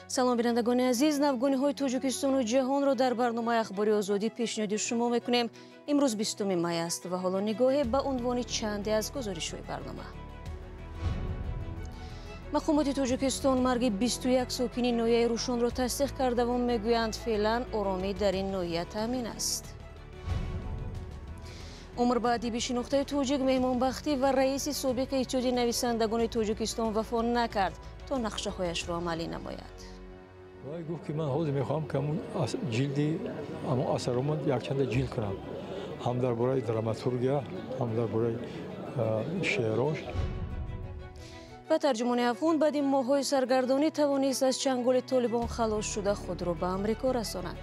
Салом, бинандагони азиз. Навгониҳои Тоҷикистону ҷаҳонро дар барномаи Ахбори Озодӣ пешниҳоди шумо мекунем. Имрӯз 20 май аст ва ҳоло нигоҳе ба унвони чанде аз гузоришҳои барнома. Мақомоти Тоҷикистон марги 21 сокини ноҳияи Рӯшонро тасдиқ кардаву мегӯянд, феълан оромӣ дар ин ноҳия таъмин аст. Умр ба адиби шинохтаи тоҷик Меҳмонбахтӣ ва раиси собиқи Иттиҳоди нависандагони Тоҷикистон вафо накард, то нақшаҳояшро амалӣ намояд. Вай гуфт, ки ман ҳозир мехоҳам, ки ҳамун ҷилди ҳамун асарома якчанда ҷилд кунам, ҳам дар бораи драматургия, ҳам дар бораи шеърош. Ва тарҷумони афғон баъди моҳҳои саргардонӣ тавонист аз чанголи Толибон халос шуда, худро ба Амрико расонад.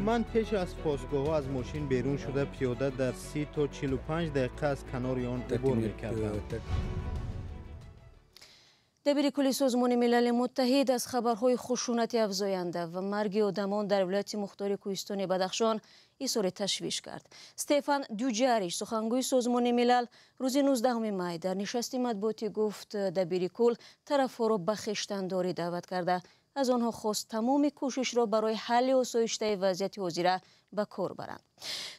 Ман пеш аз посгоҳҳо аз мошин берун шуда, пиёда дар 30 то 45 дақиқа аз канори он убур мекардам. Дабири кулли Созмони Милали Муттаҳид аз хабарҳои хушунати афзоянда ва марги одамон дар вилояти мухтори кӯҳистони Бадахшон изҳори ташвиш кард. Стефан Дюҷариш, сухангӯи Созмони Милал, рӯзи 19 май дар нишасти матбуотӣ гуфт, дабири кул тарафҳоро ба хештандорӣ даъват карда, аз онҳо хост тамоми кӯшишро барои ҳалли осоиштаи вазъияти ҳозира ба кор баранд.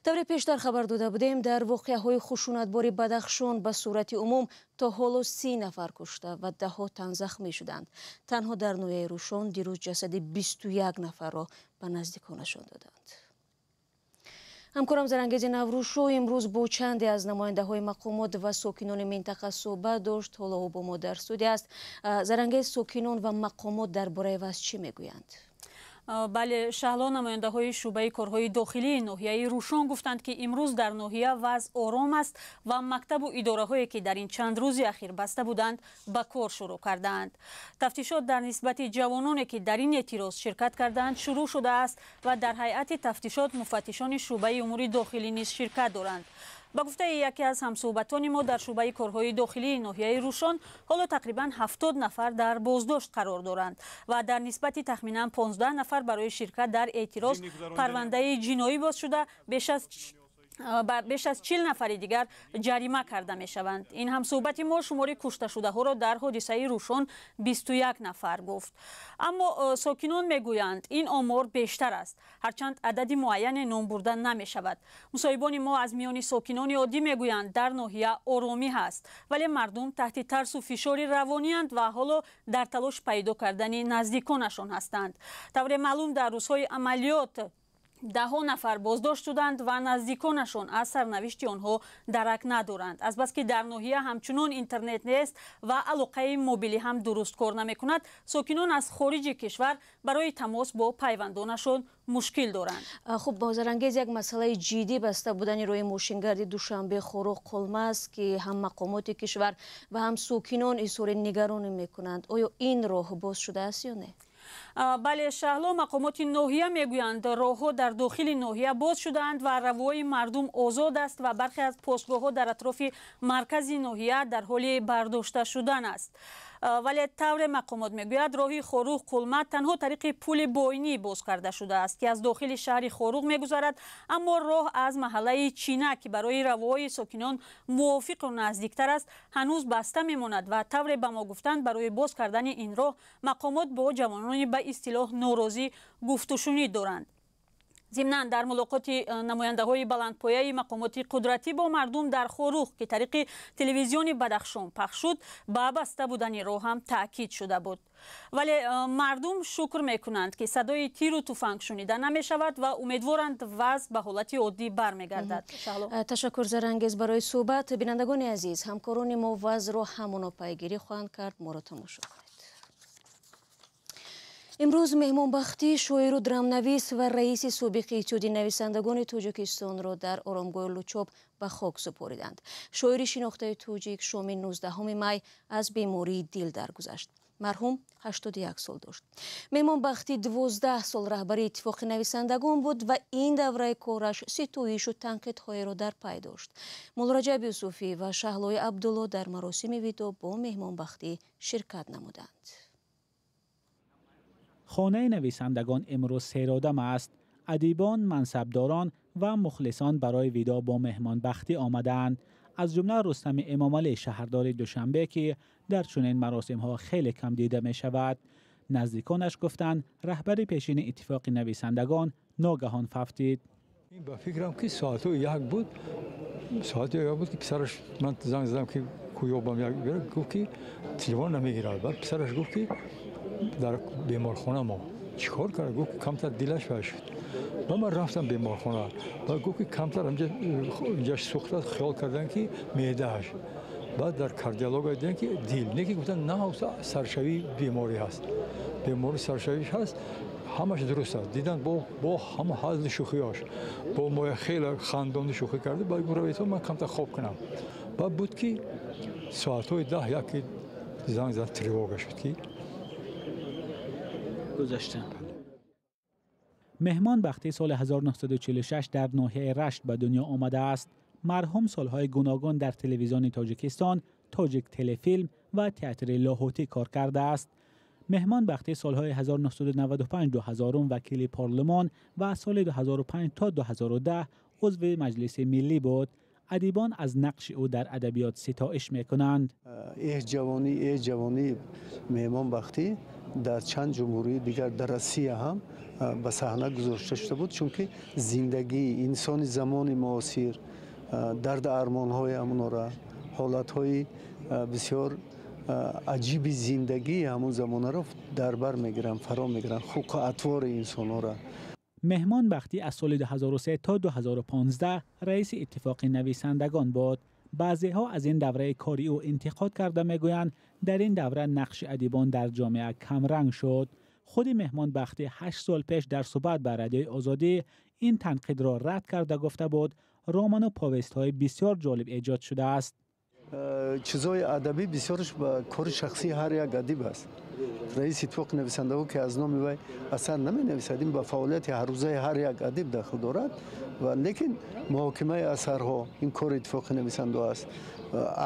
Тавре пештар хабар дода будем, дар воқеаҳои хушунатбори Бадахшон ба сурати умум то ҳоло 30 нафар кушта ва даҳҳо тан захмӣ шуданд. Танҳо дар ноҳияи Рӯшон дирӯз ҷасади 21 нафарро ба наздиконашон доданд. Ҳамкорам Зарангези Наврӯзшо имрӯз бо чанде аз намояндаҳои мақомот ва сокинони минтақа суҳбат дошт. Ҳоло ӯ бо мо дар студия аст. Зарангез, сокинон ва мақомот дар бораи вазъ чӣ мегӯянд? Бале, Шаҳло, намояндаҳои шӯъбаи корҳои дохилии ноҳияи Рӯшон гуфтанд, ки имрӯз дар ноҳия вазъ ором аст ва мактабу идораҳое, ки дар ин чанд рӯзи ахир баста буданд, ба кор шурӯъ кардаанд. Тафтишот дар нисбати ҷавононе, ки дар ин эътироз ширкат кардаанд, шурӯъ шудааст ва дар ҳайати тафтишот муфаттишони шӯъбаи умури дохилӣ низ ширкат доранд. Ба гуфтаи яке аз ҳамсӯҳбатони мо дар шӯъбаи корҳои дохилии ноҳияи Рӯшон, ҳоло тақрибан 70 нафар дар боздошт қарор доранд ва дар нисбати тахминан 15 нафар барои ширкат дар эътироз парвандаи ҷиноӣ боз шуда, беш аз 40 нафари дигар ҷарима карда мешаванд. Ин ҳамсӯҳбати мо шумори кушташудаҳоро дар ҳодисаи Рӯшон 21 нафар гуфт, аммо сокинон мегӯянд, ин омор бештар аст, ҳарчанд адади муайяне ном бурда намешавад. Мусоҳибони мо аз миёни сокинони оддӣ мегӯянд, дар ноҳия оромӣ ҳаст, вале мардум таҳти тарсу фишори равониянд ва ҳоло дар талош пайдо кардани наздиконашон ҳастанд. Тавре маълум, дар рӯзҳои амалиёт даҳҳо нафар боздошт шуданд ва наздиконашон аз сарнавишти онҳо дарак надоранд. Азбаски дар ноҳия ҳамчунон интернет нест ва алоқаи мобилӣ ҳам дуруст кор намекунад, сокинон аз хориҷи кишвар барои тамос бо пайвандонашон мушкил доранд. Хуб, Зарангез, як масъалаи ҷиддӣ баста будани роҳи мошингарди Душанбе, Хоруғ, Қулма аст, ки ҳам мақомоти кишвар ва ҳам сокинон изҳори нигаронӣ мекунанд. Оё ин роҳ боз шудааст ё не? Бале, Шаҳло, мақомоти ноҳия мегӯянд, роҳҳо дар дохили ноҳия боз шудаанд ва равои мардум озод аст ва бархе аз постгоҳҳо дар атрофи маркази ноҳия дар ҳоли бардошта шудан аст. Вале тавре мақомот мегӯяд, роҳи Хоруғ Қулма танҳо тариқи пули Бойнӣ боз карда шудааст, ки аз дохили шаҳри Хоруғ мегузарад, аммо роҳ аз маҳаллаи Чина, ки барои равои сокинон мувофиқу наздиктар аст, ҳанӯз баста мемонад. Ва тавре ба мо гуфтанд, барои боз кардани ин роҳ мақомот бо ҷавонони ба истилоҳ норозӣ гуфтушунид доранд. Зимнан, дар мулоқоти намояндаҳои баландпояи мақомоти қудратӣ бо мардум дар Хоруғ, ки тариқи телевизиони Бадахшон пахш шуд, ба баста будани роҳ ҳам таъкид шуда буд. Вале мардум шукр мекунанд, ки садои тиру туфанг шунида намешавад ва умедворанд, вазъ ба ҳолати оддӣ бармегардад. Ташаккур, Зарангез, барои суҳбат. Бинандагони азиз, ҳамкорони мо вазъро ҳамоно пайгирӣ хоҳанд кард, моро тамошо кунед. Имрӯз Меҳмонбахтӣ, шоиру драмнавис ва раиси собиқи Иттиҳоди нависандагони Тоҷикистонро дар оромгоҳи Лучоб ба хок супориданд. Шоири шинохтаи тоҷик шоми 19 май аз бемории дил даргузашт. Марҳум 81 сол дошт. Меҳмонбахтӣ 12 сол раҳбари Иттифоқи нависандагон буд ва ин давраи кораш ситоишу танқидҳоеро дар пай дошт. Муллораҷаб Юсуфӣ ва Шаҳлои Абдулло дар маросими видо бо Меҳмонбахтӣ ширкат намуданд. Хонаи нависандагон имрӯз серодам аст. Адибон, мансабдорон ва мухлисон барои видо бо Меҳмонбахтӣ омадаанд, аз ҷумла Рустами Эмомалӣ, шаҳрдори Душанбе, ки дар чунин маросимҳо хеле кам дида мешавад. Наздиконаш гуфтанд, раҳбари пешини Иттифоқи нависандагон ногаҳон фавтид. Ба фикрам, ки соату 1 буд, соати 1 буд, ки писараш, ман занг задам, ки куёбам, гуфт, ки телефон намегирад. Баъд писараш гуфт, ки дар беморхона мо чӣ кор кард. Гуфт, ки камтар дилаш вай шуд. Ба ман рафтам беморхона. Баъд гуфт, ки камтар инҷаш сӯхта, хиёл кардан, ки меъдааш. Баъд дар кардиолога дидем, ки дил не, ки гуфтан, на, саршавии беморӣ ҳаст, беморӣ саршавиш ҳаст, ҳамаш дуруст аст. Дидан, бо ҳама ҳазли шӯхиёш бо моя хеле хандонду шӯхӣ карда. Баъд гуфт, равед, ман камтар хоб кунам. Баъд буд, ки соатҳои 10 яке занг зад, тревога шуд, ки гузашта. Меҳмон Бахтӣ соли 1946 дар ноҳияи Рашт ба дунё омадааст. Марҳум солҳои гуногун дар Телевизиони Тоҷикистон, Тоҷик Телефилм ва Театри Лоҳутӣ кор кардааст. Меҳмон Бахтӣ солҳои 1995-2000 вакили парлумон ва аз соли 2005 то 2010 узви Маҷлиси Миллӣ буд. Адибон аз нақши ӯ дар адабиёт ситоиш мекунанд. Эҳ ҷавонӣ, эҳ ҷавонӣ Меҳмон Бахтӣ дар чанд ҷумҳурии дигар, дар Россия ҳам ба саҳна гузошта шуда буд, чунки зиндагии инсони замони муосир, дарду армонҳои ҳамонора, ҳолатҳои бисёр аҷиби зиндагии ҳамон замонаро дар бар мегиранд, фаро мегиранд, хулқу атвори инсонҳоро. Меҳмон Бахтӣ аз соли 2003 то 2015 раиси Иттифоқи нависандагон буд. Баъзеҳо аз ин давраи кори ӯ интиқод карда, мегӯянд, дар ин давра нақши адибон дар ҷомеа камранг шуд. Худи Меҳмон Бахтӣ 8 сол пеш дар суҳбат ба Радиои Озодӣ ин танқидро рад карда, гуфта буд, роману повестҳои бисёр ҷолиб эҷод шудааст. Чизҳои адабӣ бисёрш ба кори шахсии ҳар як адиб аст. Раиси Иттифоқи нависандаҳо, ки аз номи вай асар наменависад, ин ба фаъолияти ҳаррӯзаи ҳар як адиб дахл дорад. Ва лекин муҳокимаи асарҳо ин кори Иттифоқи нависандаҳо аст.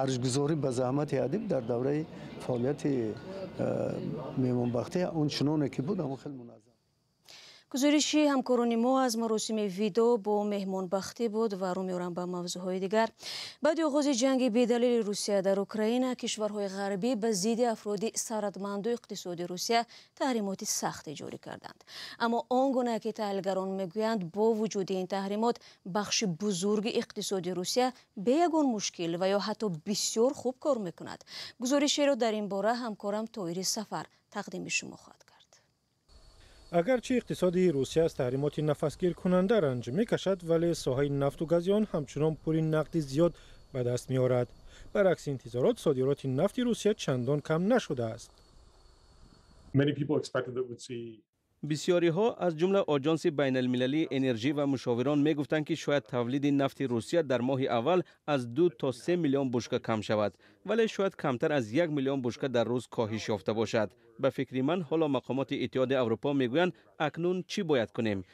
Арҷгузорӣ ба заҳмати адиб дар давраи фаъолияти Меҳмонбахтӣ он чуноне ки буд, ҳамон хеле муназзам. Гузориши ҳамкорони мо аз маросими видоъ бо Меҳмонбахтӣ буд ва рӯ меорам ба мавзӯъҳои дигар. Баъди оғози ҷанги бедалили Русия дар Украина, кишварҳои ғарбӣ ба зидди афроди сарватманду иқтисоди Русия таҳримоти сахте ҷорӣ карданд. Аммо он гуна ки таҳлилгарон мегӯянд, бо вуҷуди ин таҳримот бахши бузурги иқтисоди Русия бе ягон мушкил ва ё ҳатто бисёр хуб кор мекунад. Гузоришеро дар ин бора ҳамкорам Тоҳири Сафар тақдими шумо хоҳад кард. Агарчи иқтисоди Русия аз таҳримоти нафасгиркунанда ранҷ мекашад, вале соҳаи нафту гази он ҳамчунон пули нақди зиёд ба даст меорад. Баръакси интизорот, содироти нафти Русия чандон кам нашудааст. Бисёриҳо, аз ҷумла Оҷонси байналмилалии энержӣ ва мушовирон, мегуфтанд, ки шояд тавлиди нафти Русия дар моҳи аввал аз 2 то 3 миллион бушка кам шавад, вале шояд камтар аз 1 миллион бушка дар рӯз коҳиш ёфта бошад. Ба фикри ман, ҳоло мақомоти Иттиҳоди Аврупо мегӯянд, акнун чӣ бояд кунем.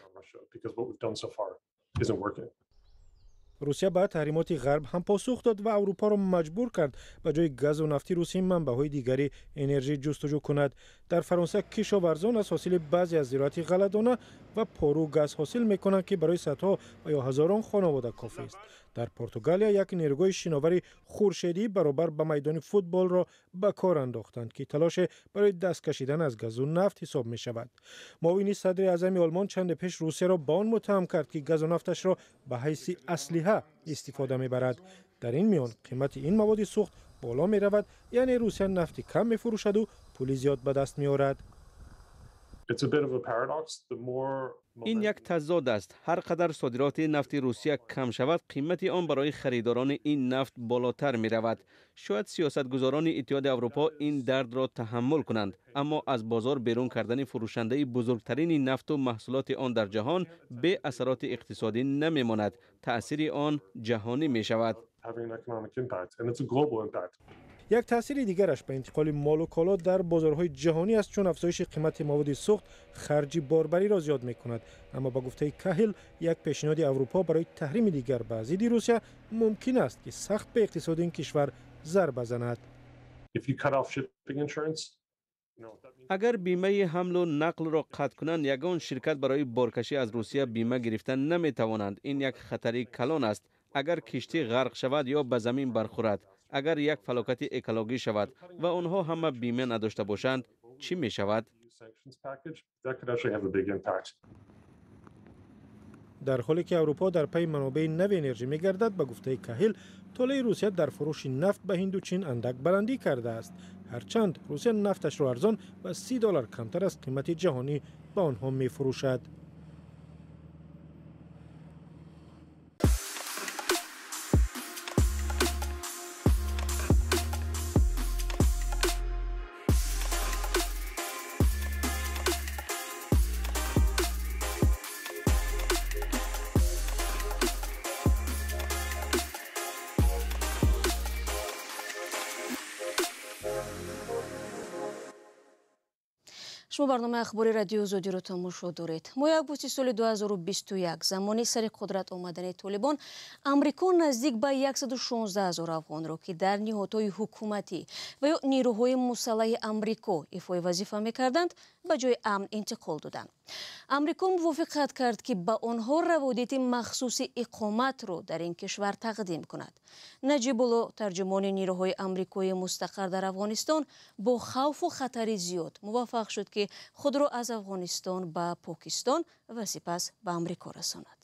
Русия ба таҳримоти Ғарб ҳам посух дод ва Аврупоро маҷбур кард ба ҷои газу нафти русӣ манбаъҳои дигари энержӣ ҷустуҷӯ кунад. Дар Фаронса кишоварзон аз ҳосили баъзе аз зироати ғалладона ва пору газ ҳосил мекунанд, ки барои садҳо ва ё ҳазорон хонавода кофист. Дар Португалия як нерӯгоҳи шиновари хуршедӣ баробар ба майдони футболро ба кор андохтанд, ки талоше барои даст кашидан аз газу нафт ҳисоб мешавад. Муовини садри аъзами Олмон чанде пеш Русияро ба он муттаҳам кард, ки газу нафташро ба ҳайси аслиҳа истифода мебарад. Дар ин миён қимати ин маводи сӯхт боло меравад, яъне Русия нафти кам мефурӯшаду пули зиёд ба даст меорад. Ин як тазод аст. Ҳар қадар содироти нафти Русия кам шавад, қимати он барои харидорони ин нафт болотар меравад. Шояд сиёсатгузорони Иттиҳоди Аврупо ин дардро таҳаммул кунанд, аммо аз бозор берун кардани фурӯшандаи бузургтарини нафту маҳсулоти он дар ҷаҳон бе асароти иқтисодӣ намемонад. Таъсири он ҷаҳонӣ мешавад. Як таъсири дигараш ба интиқоли молу коло дар бозорҳои ҷаҳонӣ аст, чун афзоиши қимати маводи сӯхт харҷи борбариро зиёд мекунад. Аммо ба гуфтаи Каҳил, як пешниҳоди Аврупо барои таҳрими дигар ба зидди Русия мумкин аст, ки сахт ба иқтисоди ин кишвар зарба занад. Агар бимаи ҳамлу нақлро қатъ кунанд, ягон ширкат барои боркашӣ аз Русия бима гирифта наметавонанд. Ин як хатари калон аст. Агар киштӣ ғарқ шавад ё ба замин бархӯрад, агар як фалокати экологӣ шавад ва онҳо ҳама бима надошта бошанд, чӣ мешавад? Дар ҳоле ки Аврупо дар пайи манобеи нави энержӣ мегардад, ба гуфтаи Каҳил, толеи Русия дар фурӯши нафт ба Ҳинду Чин андак баландӣ кардааст. Ҳарчанд Русия нафташро арзон ва $30 камтар аз қимати ҷаҳонӣ ба онҳо мефурӯшад. Шумо барномаи ахбори радиои Озодиро тамошо доред. Моҳи августи соли 2021 замони сари қудрат омадани Толибон, Амрико наздик ба 116 ҳазор афғонро, ки дар ниҳодҳои ҳукуматӣ ва ё нерӯҳои мусаллаҳи Амрико ифои вазифа мекарданд, ба ҷои амн интиқол доданд. Амрико мувофиқат кард, ки ба онҳо раводиди махсуси иқоматро дар ин кишвар тақдим кунад. Наҷибулло, тарҷумони нерӯҳои амрикоии мустақар дар Афғонистон, бо хавфу хатари зиёд муваффақ шуд, ки худро аз Афғонистон ба Покистон ва сипас ба Амрико расонад.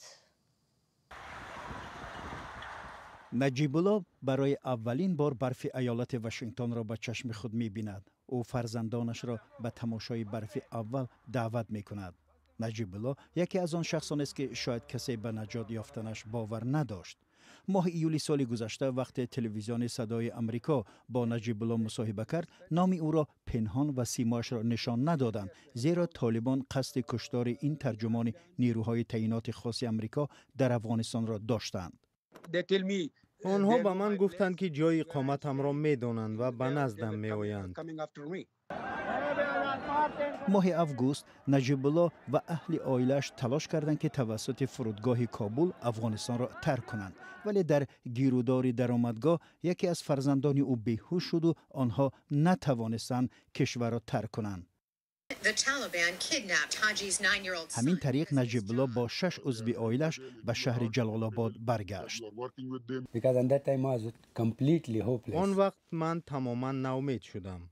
Наҷибулло барои аввалин бор барфи иёлати Вашингтонро ба чашми худ мебинад. Ӯ фарзандонашро ба тамошои барфи аввал даъват мекунад. Наҷибулло яке аз он шахсонест, ки шояд касе ба наҷот ёфтанаш бовар надошт. Моҳи июли соли гузашта, вақте телевизиони Садои Амрико бо Наҷибулло мусоҳиба кард, номи ӯро пинҳон ва симояшро нишон надоданд, зеро Толибон қасди куштори ин тарҷумони нерӯҳои таъиноти хоси Амрико дар Афғонистонро доштанд. Онҳо ба ман гуфтанд, ки ҷои иқоматамро медонанд ва ба наздам меоянд. Моҳи август Наҷибулло ва аҳли оилааш талош карданд, ки тавассути фурудгоҳи Кобул Афғонистонро тарк кунанд, вале дар гирудори даромадгоҳ яке аз фарзандони ӯ беҳуш шуду онҳо натавонистанд кишварро тарк кунанд. Ҳамин тариқ Наҷибулло бо 6 узви оилааш ба шаҳри Ҷалолобод баргашт. Он вақт ман тамоман ноумед шудам.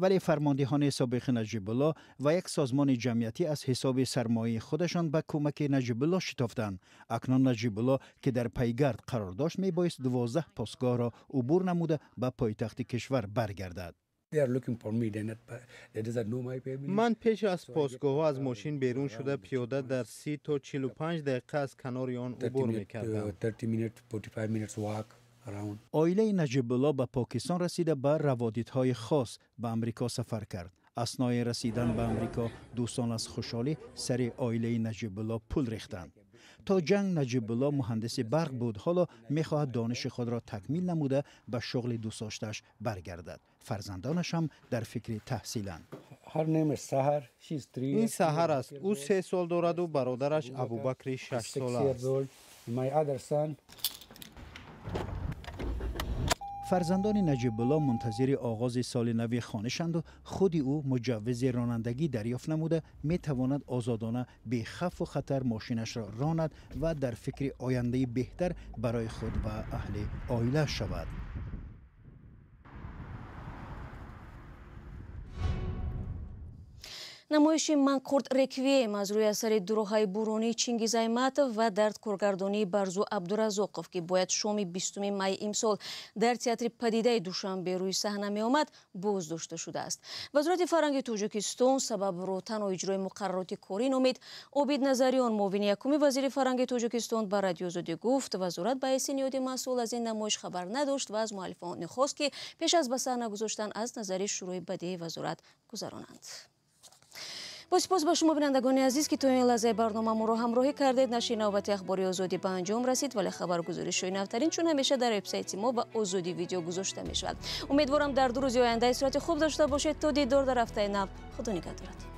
Вале фармондеҳони собиқи Наҷибулло ва як созмони ҷамъиятӣ аз ҳисоби сармояи худашон ба кӯмаки Наҷибулло шитофтанд. Акнун Наҷибулло, ки дар пайгард қарор дошт, мебоист 12 постгоҳро убур намуда ба пойтахти кишвар баргардад. Ман пеш аз постгоҳҳо аз мошин берун шуда пиёда дар 30 то 45 дақиқа аз канори он убур мекардам. Оилаи Наҷибулло ба Покистон расида ба раводидҳои хос ба Амрико сафар кард. Аснои расидан ба Амрико дӯстон аз хушҳолӣ сари оилаи Наҷибулло пул рехтанд. То ҷанг Наҷибулло муҳандиси барқ буд, ҳоло мехоҳад дониши худро такмил намуда ба шуғли дӯстдоштааш баргардад. Фарзандонаш ҳам дар фикри таҳсиланд. Ин Саҳар аст. Ӯ 3 сол дораду бародараш Абубакри 6 сола аст. Фарзандони Наҷибулло мунтазири оғози соли нави хонишанду худи ӯ муҷаввизи ронандагӣ дарёфт намуда метавонад озодона бехавфу хатар мошинашро ронад ва дар фикри ояндаи беҳтар барои худ ва аҳли оила шавад. Намоиши Манқурт Реквием аз рӯи асари дуроҳаи буронии Чингиз Айтматов ва дар коргардонии Барзу Абдуразоқов, ки бояд шоми 20 майи имсол дар театри Падидаи Душанбе рӯи саҳна меомад, боздошта шудааст. Вазорати фарҳанги Тоҷикистон сабабро танҳо иҷрои муқаррароти корӣ номид. Обид Назариён, муовини якуми вазири фарҳанги Тоҷикистон, ба Радиои Озодӣ гуфт, вазорат ба ҳайси ниҳоди масъул аз ин намоиш хабар надошт ва аз муаллифон хост, ки пеш аз ба саҳна гузоштан аз назари шӯрои бадеи вазорат гузаронанд. Бо сипос ба шумо, бинандагони азиз, ки то ин лаҳзаи барнома моро ҳамроҳӣ кардед. Нашри навбати ахбори Озодӣ ба анҷом расид, вале хабаргузоришҳои навтарин чун ҳамеша дар вебсайти мо ва Озодӣ видео гузошта мешавад. Умедворам дар 2 рӯзи оянда истироҳати хуб дошта бошед. То дидор дар ҳафтаи нав. Худо нигаҳдорат.